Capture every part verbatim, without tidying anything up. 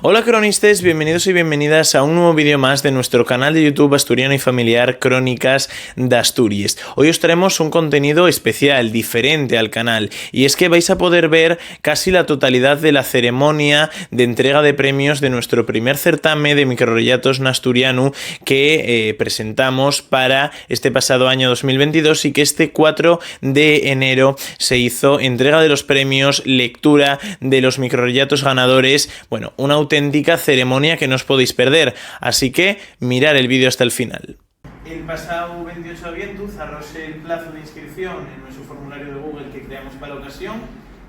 Hola cronistes, bienvenidos y bienvenidas a un nuevo vídeo más de nuestro canal de YouTube asturiano y familiar Crónicas d'Asturies. Hoy os traemos un contenido especial, diferente al canal, y es que vais a poder ver casi la totalidad de la ceremonia de entrega de premios de nuestro primer certame de microrrellatos n'asturianu que, eh, presentamos para este pasado año dos mil veintidós y que este cuatro de enero se hizo entrega de los premios, lectura de los microrrellatos ganadores, bueno, una auténtica ceremonia que no os podéis perder, así que mirar el vídeo hasta el final. El pasado veintiocho de avientu zarróse el plazo de inscripción en nuestro formulario de Google que creamos para la ocasión,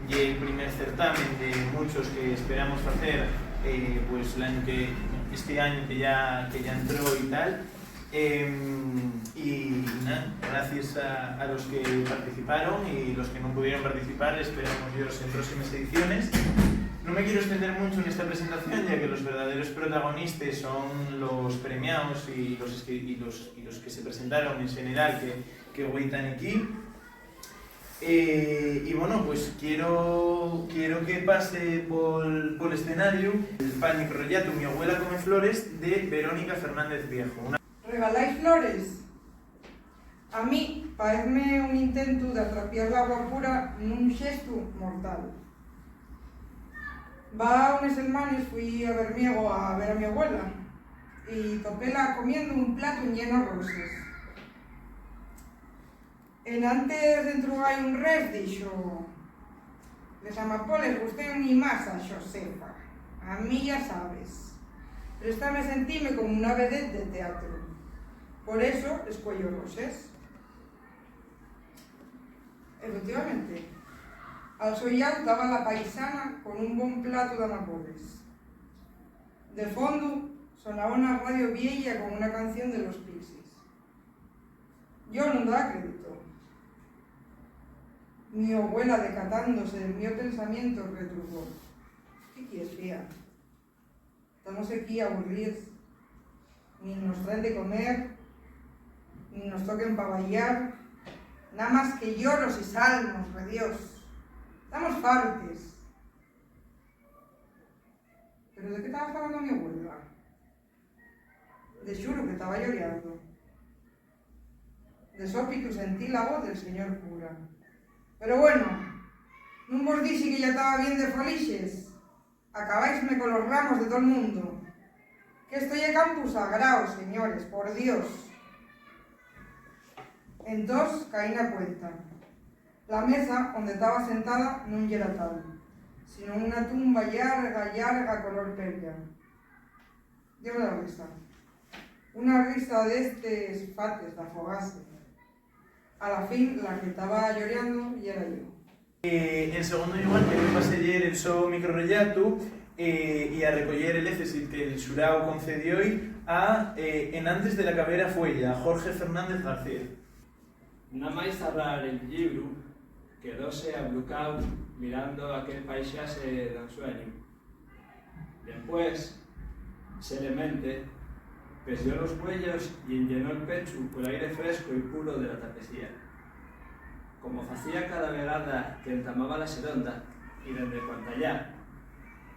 y el primer certamen de muchos que esperamos hacer, eh, pues el año que, este año que ya, que ya entró y tal. Em, y nada, gracias a, a los que participaron y los que no pudieron participar, esperamos veros en próximas ediciones. No me quiero extender mucho en esta presentación, ya que los verdaderos protagonistas son los premiados y los, escri- y los, y los que se presentaron en general que, que güei tán aquí. Eh, y bueno, pues quiero, quiero que pase pol, pol escenariu el pal microrrellato Mi abuela come flores de Verónica Fernández Viejo. Una ¿Regaláis flores? A mí paezme un intentu d'atrapiar la guapura nun xestu mortal. Va unes selmanes fui a Bermiego a ver a mi abuela y topela comiendo un platu lleno roses. Enantes d'entrugar-y un res, dixo: "Les amapoles gusten-y más a Xosefa. A mí, ya sabes, préstame sentime como una vedette de teatro. Por eso les cueyo roses". Efectivamente, al so llau taba la paisana con un bon platu d'amapoles. De fondu sonaba una radio vieya con una canción de los Pixies. Yo nun daba crédito. Mi abuela, decatándose del mio pensamiento, retrucó: "¿Qué quies, fía? Tamos equí aburríes. Nin nos traen de comer, nin nos toquen pa bailar. Namás que lloros y salmos, rediós. Tamos fartes". Pero ¿de qué taba falando mi abuela? De xuru que taba lloriando. De sópitu sentí la voz del señor cura. Pero bueno, ¿nun vos dixi que ya taba bien de folixes? Acabáisme con los ramos de tol mundo. Que esto ye campu sagrao, señores, por Dios. Entós caí na cuenta. La mesa onde taba sentada nun yera tal, sino una tumba llarga, llarga, color perlla. Dióme la risa. Una risa d'estes fates d'afogase. A la fin, la que taba lloriando yera yo. Eh, en segundo llugar, quiero pasar el so microrrellato, eh, y a recoller el éxito que el xurao concedió a, eh, Enantes de la Cabera Fueya, a Jorge Fernández García. Namái zarrar el llibru, quedóse ablucáu mirando aquel paixaxe d'ensueñu. Dempués, xelemente, pesió los güeyos y enllenó'l pechu col aire fresco y puro de la tapecía. Como facía cada vegada qu'entamaba la xeronda, y dende cuant'allá,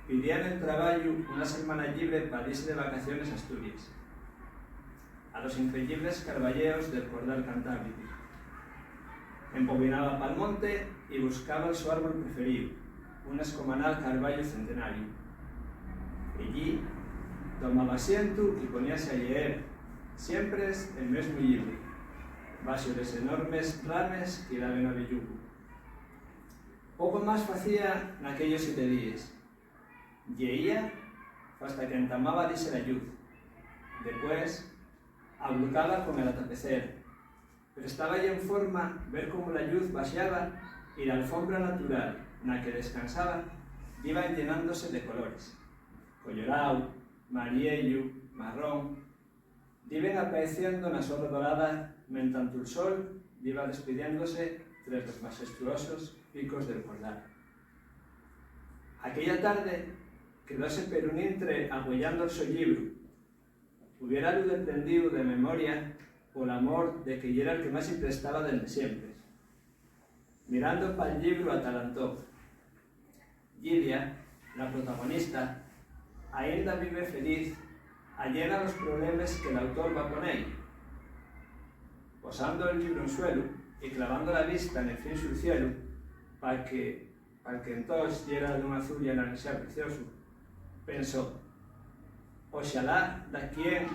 pidía nel trabayu una selmana llibre pa dise de vacaciones a Asturies. A los increyibles carballeos del cordal cantábricu. Empobinaba pal monte y buscaba'l so árbol preferíu, un escomanal carbayu centenariu. Ellí tomaba asientu y poníase a lleer, siempres el mesmu llibru, baxo les enormes rames que daben a veyugu. Poco más facía naquellos siete díes. Lleía fasta qu'entamaba dise la lluz. Depués, ablucaba con el atapecer. Pero estáballe enforma ver cómo la lluz baxaba y la alfombra natural na que descansaba diba enllenándose de colores. Colloráu, mariellu, marrón, diben apaeciendo na so redorada mentantu'l sol diba despidiéndose tres los maxestuosos picos del cordal. Aquella tarde quedóse per un intre agüeyando'l so llibru. Hubiéralu deprendíu de memoria pol amor de que yera'l que más-y prestaba dende siempres. Mirando pal llibru atalantó. Llidia, la protagonista, Aínda vive feliz, allén a los problemes que l'autor va pon ehí. Posando el llibru en suelu y clavando la vista nel finxu'l cielu, pa que, pal que entós yera d'un azul y anaranxá preciosu, pensó: "Oxalá daquién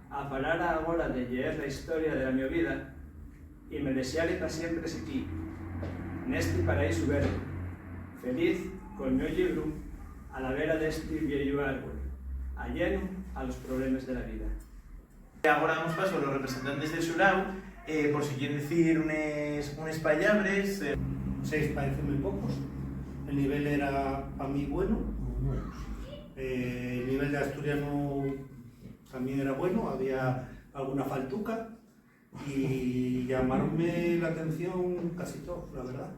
aparara agora de lleer la historia de la mio vida y me dexare pa siempre sequí, nesti paraísu verde, feliz col mio llibru a la vera d'esti vieyu árbol, allenu a los problemes de la vida". Agora damos paso a los representantes del xurau, eh, por si quieren decir unes, unes pallabres, eh. Seis parece muy pocos. El nivel era pa mí bueno. Eh, el nivel de asturiano también era bueno, había alguna faltuca y llamaronme la atención casi todos, la verdad.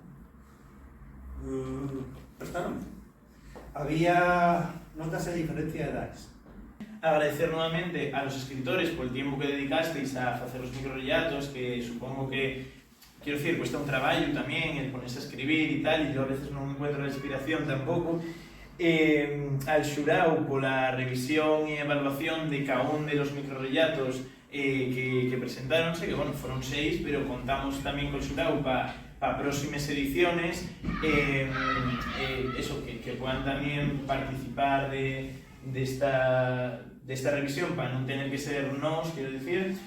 Mm, gustaronme. Había, nótase diferencia d'edades. Agradecer nuevamente a los escritores pol tiempu que dedicasteis a facer los microrrellatos, que supongo que, quiero decir, cuesta un trabayu tamién el ponese a escribir y tal, y yo a veces nun encuentro la inspiración tampoco. Eh, al xurau pola revisión y evaluación de caún de los microrrellatos, eh, que, que presentáronse, que, bueno, foron seis, pero contamos tamién col xurau pa, pa próximes ediciones, eh, eh, eso, que, que puedan tamién participar de, d'esta, d'esta revisión, pa nun tener que ser nós, quiero decir.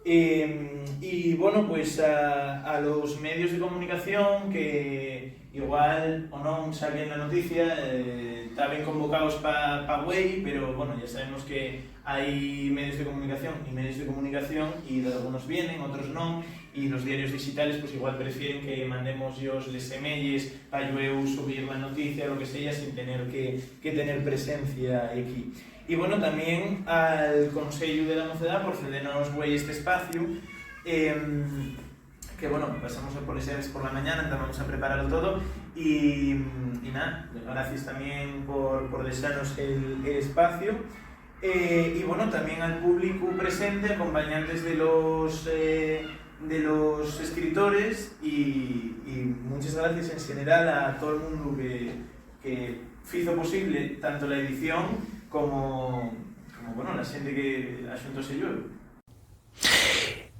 Eh, y, bueno, pues a, a los medios de comunicación que igual o non saquen la noticia, eh, taben convocaos pa, pa güei, pero, bueno, ya sabemos que hai medios de comunicación y medios de comunicación, y dalgunos vienen, otros non, y los diarios digitales, pues, igual prefieren que mandemos yos les semelles pa llueu subir la noticia, lo que sea, sin tener que, que tener presencia equí. Y, bueno, tamién al Consellu de la Mocedá por cedenos güei este espacio, em, que, bueno, pasamos por les llaves por la mañana, entonces vamos a prepararlo todo. Y, y nada, gracias tamién por, por dexanos el, el espacio. Eh, y, bueno, tamién al públicu presente, acompañantes de los, eh, de los escritores, y, y munches gracies en xeneral a todo el mundu que, que fizo posible tanto la edición como, como, bueno, la xente que axuntóse llueu.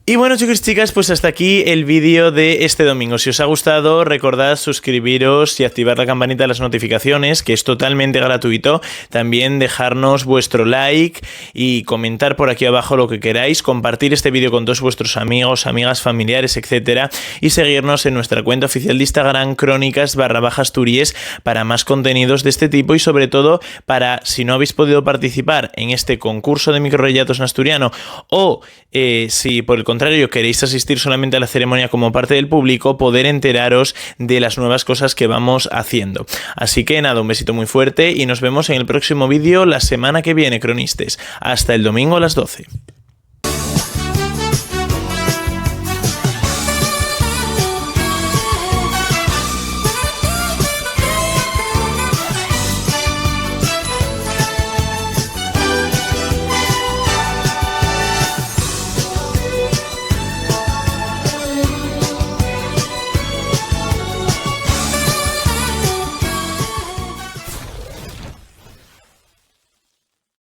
Y bueno, chicos y chicas, pues hasta aquí el vídeo de este domingo. Si os ha gustado, recordad suscribiros y activar la campanita de las notificaciones, que es totalmente gratuito. También dejarnos vuestro like y comentar por aquí abajo lo que queráis, compartir este vídeo con todos vuestros amigos, amigas, familiares, etcétera, y seguirnos en nuestra cuenta oficial de Instagram, crónicas barra baja Asturias, para más contenidos de este tipo y, sobre todo, para, si no habéis podido participar en este concurso de microrrellatos en asturiano o, eh, si por el contrario queréis asistir solamente a la ceremonia como parte del público, poder enteraros de las nuevas cosas que vamos haciendo. Así que nada, un besito muy fuerte y nos vemos en el próximo vídeo la semana que viene, cronistes. Hasta el domingo a las doce.